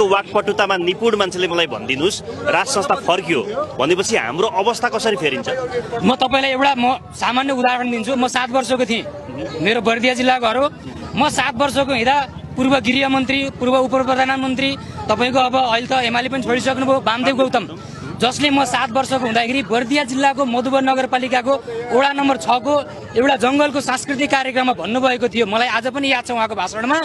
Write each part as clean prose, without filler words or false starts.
वाकपटुतामा निपुण मान्छेले मलाई भनिदिनुस्, राज संस्था फर्कियो भनेपछि हाम्रो अवस्था कसरी फेरिन्छ? म तपाईलाई एउटा सामान्य उदाहरण दिन्छु। म 7 वर्षको थिएँ, मेरो बर्दिया जिल्लाको घर हो। म 7 वर्षको हुँदा पूर्व गृह मन्त्री, पूर्व उप प्रधानमन्त्री, तपाईँको अब अहिले त एमाले पनि छोडिसक्नुभयो, वामदेव गौतम, जसले म 7 वर्षको हुँदाखेरि बर्दिया जिल्लाको मधुवन नगरपालिकाको वडा नम्बर 6 को एउटा जंगलको सांस्कृतिक कार्यक्रममा भन्नुभएको थियो। मलाई आज पनि याद छ उहाँको भाषणमा,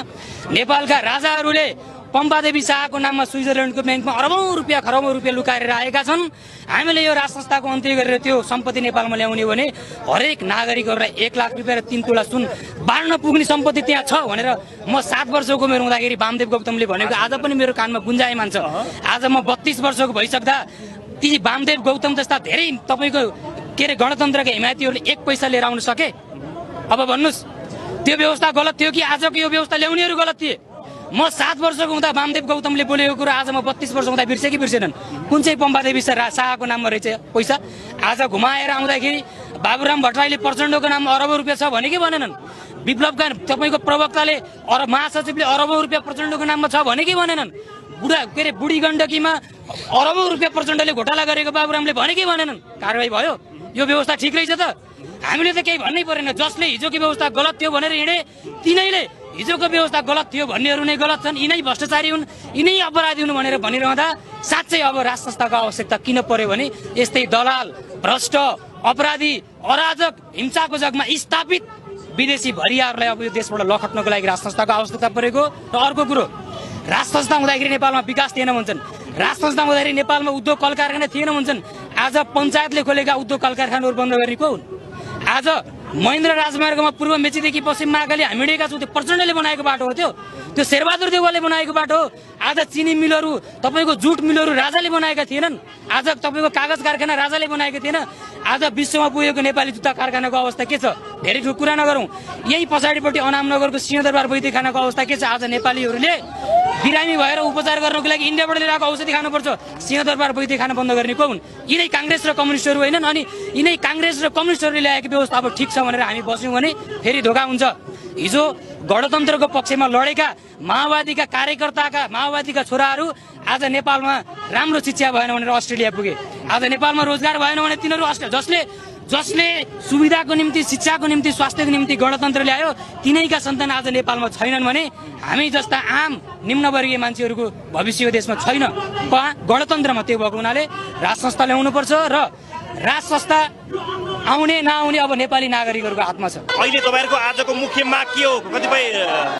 नेपालका राजाहरूले पम्पादेवी शाहको नाममा स्विजरल्यान्डको ब्याङ्कमा खरबौं रुपियाँ लुकाएर आएका छन्। हामीले यो राज संस्थाको अन्त्य गरेर त्यो सम्पत्ति नेपालमा ल्याउने हो भने हरेक नागरिकहरूलाई 1 लाख रुपियाँ र 3 तोला सुन बाँड्न पुग्ने सम्पत्ति त्यहाँ छ भनेर म 7 वर्षको उमेर हुँदाखेरि वामदेव गौतमले भनेको आज पनि मेरो कानमा गुन्जायमान छ। आज म 32 वर्षको भइसक्दा ती वामदेव गौतम जस्ता धेरै तपाईँको के अरे गणतन्त्रका हिमायतीहरूले 1 पैसा लिएर आउन सके? अब भन्नुहोस्, त्यो व्यवस्था गलत थियो कि आजको यो व्यवस्था ल्याउनेहरू गलत थिए? म 7 वर्षको हुँदा वामदेव गौतमले बोलेको कुरा आज म 32 वर्ष हुँदा बिर्से कि बिर्सेनन्? कुन चाहिँ पम्पादेवी शाहको नाममा रहेछ पैसा? आज घुमाएर आउँदाखेरि बाबुराम भट्टराईले प्रचण्डको नाममा अरबौं रुपियाँ छ भने कि भनेनन्? विप्लवका तपाईँको प्रवक्ताले महासचिवले अरबौं रुपियाँ प्रचण्डको नाममा छ भने कि भनेनन्? बुढी गण्डकीमा अरबौं रुपियाँ प्रचण्डले घोटाला गरेको बाबुरामले भने कि भनेनन्? कारवाही भयो? यो व्यवस्था ठिक रहेछ त? हामीले त केही भन्नै परेन। जसले हिजोको व्यवस्था गलत थियो भनेर हिँडे तिनैले हिजोको व्यवस्था गलत थियो भन्नेहरू नै गलत छन्, यिनै भ्रष्टाचारी हुन्, यिनै अपराधी हुन् भनेर भनिरहँदा साँच्चै अब राज संस्थाको आवश्यकता किन पर्यो भने यस्तै दलाल, भ्रष्ट, अपराधी, अराजक, हिंसाको जगमा स्थापित विदेशी भरियाहरूलाई अब यो देशबाट लखट्नको लागि राज संस्थाको आवश्यकता परेको। र अर्को कुरो, राज संस्था हुँदाखेरि नेपालमा विकास थिएन भन्छन्, राज संस्था हुँदाखेरि नेपालमा उद्योग कल कारखाना थिएन भन्छन्। आज पञ्चायतले खोलेका उद्योग कल कारखानाहरू बन्द गर्ने को हुन्? आज महेन्द्र राजमार्गमा पूर्व मेचीदेखि पश्चिम महाकाली हामी हिँडेका छौँ, त्यो प्रचण्डले बनाएको बाटो हो, त्यो शेरबहादुर देउवाले बनाएको बाटो हो। आज चिनी मिलहरू, तपाईँको जुट मिलहरू राजाले बनाएका थिएनन्। आज तपाईँको कागज कारखाना राजाले बनाएको थिएन। आज विश्वमा पुगेको नेपाली जुत्ता कारखानाको अवस्था के छ? धेरै ठुलो कुरा नगरौँ, यही पछाडिपट्टि अनामनगरको सिंहदरबार वैद्यखानाको अवस्था के छ? आज नेपालीहरूले बिरामी भएर उपचार गर्नको लागि इन्डियाबाट लिएर आएको औषधि खानुपर्छ, सिंहदरबार वैद्यखाना बन्द गर्ने को हुन्? यिनै काङ्ग्रेस र कम्युनिस्टहरू होइनन्? अनि यिनै काङ्ग्रेस र कम्युनिस्टहरूले ल्याएको व्यवस्था अब ठिक छ भनेर हामी बस्यौँ भने फेरि धोका हुन्छ। हिजो गणतन्त्रको पक्षमा लडेका माओवादीका कार्यकर्ताका, माओवादीका छोराहरू आज नेपालमा राम्रो शिक्षा भएन भनेर अस्ट्रेलिया पुगे। आज नेपालमा रोजगार भएन भने तिनीहरू जसले सुविधाको निम्ति, शिक्षाको निम्ति, स्वास्थ्यको निम्ति गणतन्त्र ल्यायो तिनैका सन्तान आज नेपालमा छैनन् भने हामी जस्ता आम निम्नवर्गीय मान्छेहरूको भविष्य यो देशमा छैन। गणतन्त्रमा त्यो भएको हुनाले राज संस्था ल्याउनुपर्छ र राज संस्था आउने नआउने अब नेपाली नागरिकहरूको हातमा छ। अहिले तपाईँहरूको आजको मुख्य माग के हो? कतिपय